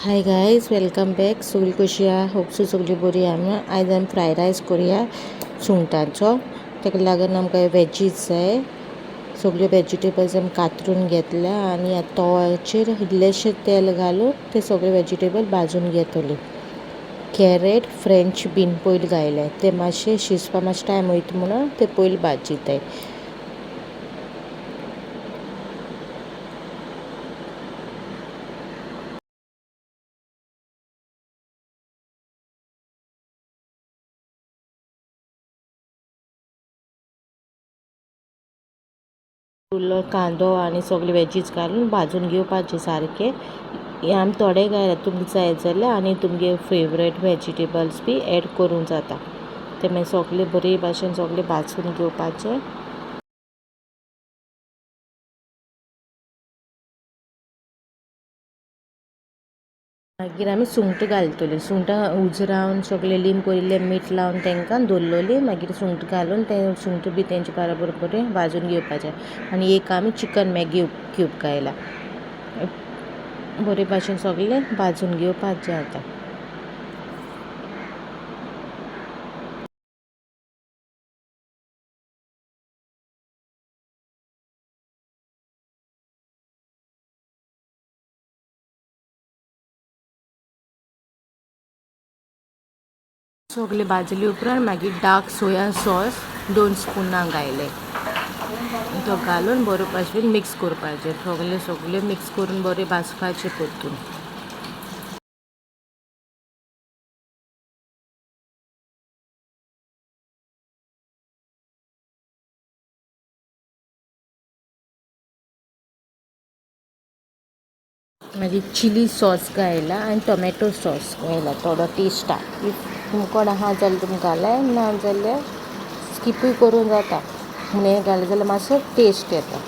Hi guys, welcome back. सगळी कशी आहा? होप सो सगळी बरी आहा. आयज आमी फ्राय रायस करुया सुंगटांचो. ताका लागून आमकां वेजीस जाय. सगळ्यो वेजिटेबल्स आमी कातरून घेतल्या आनी आतां तव्याचेर इल्लेशें तेल घालून ते सगळे वेजिटेबल भाजून घेतले. कॅरेट, फ्रेंच बीन पयलीं घायले, ते मातशे शिजपा मातशें टायम वयता म्हणून ते पयलीं भाजयताय. उरलो कांदो आनी सगळे वेजीस घालून भाजून घेवपाचे सारके. हे आमी थोडे घायला, तुमकां जाय जाल्यार आनी तुमगे फेवरेट वेजिटेबल्स बी एड करूंक जाता. ते मागीर सगळे बरे भाशेन सगळे भाजून घेवपाचे. मागीर आमी सुंगटां घालतली. सुंगटां उजरावन सगळे लिंब इल्लें मीठ लावन तांकां दवरलेली. मागीर सुंगटां घालून ते सुंगटां बी तेंचे बरोबर बरें भाजून घेवपाचें. आनी एक आमी चिकन मॅगी क्यूब घायला. बरे भाशेन सगळें भाजून घेवपाचें आतां. सगळे भाजले उपरांत मागीर डार्क सोया सॉस 2 स्पुनां घायले. तो घालून बरे भाशेन मिक्स करपाचें. सगळे सगळे मिक्स करून बरें भाजपाचें परतून. मागीर चिली सॉस घायला आनी टोमॅटो सॉस घायला थोडो टेस्टाक. If तुमकोण आहा जाल्यार तुमी घालाय, ना जाल्यार स्किपूय करूंक जाता. पूण हें घालें जाल्यार मातसो टेस्ट येता.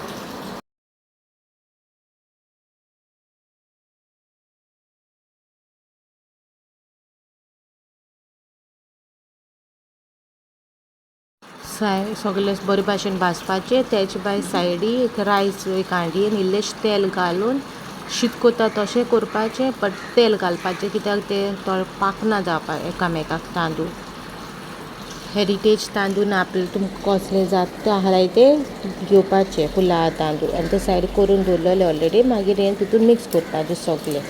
सगळे बरे भाशेन भाजपाचें. तेचे भायर सायडी एक रायस एक हांडयेन इल्लेशें तेल घालून शीत करता तशें करपाचें, बट तेल घालपाचें कित्याक तें थोडें पाकना जावपाक एकामेकाक. तांदूळ हेरिटेज तांदूळ ना आपले तुमकां कसले जाता ते आहाय ते घेवपाचे पुलाव तांदूळ आनी ते सायड करून दवरलेले ऑलरेडी. मागीर हें तितून मिक्स करपाचें सगळें.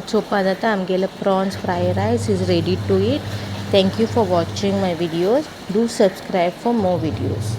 चोवपा जाता आमगेले prawns fry rice is ready to eat. Thank you for watching my videos. Do subscribe for more videos.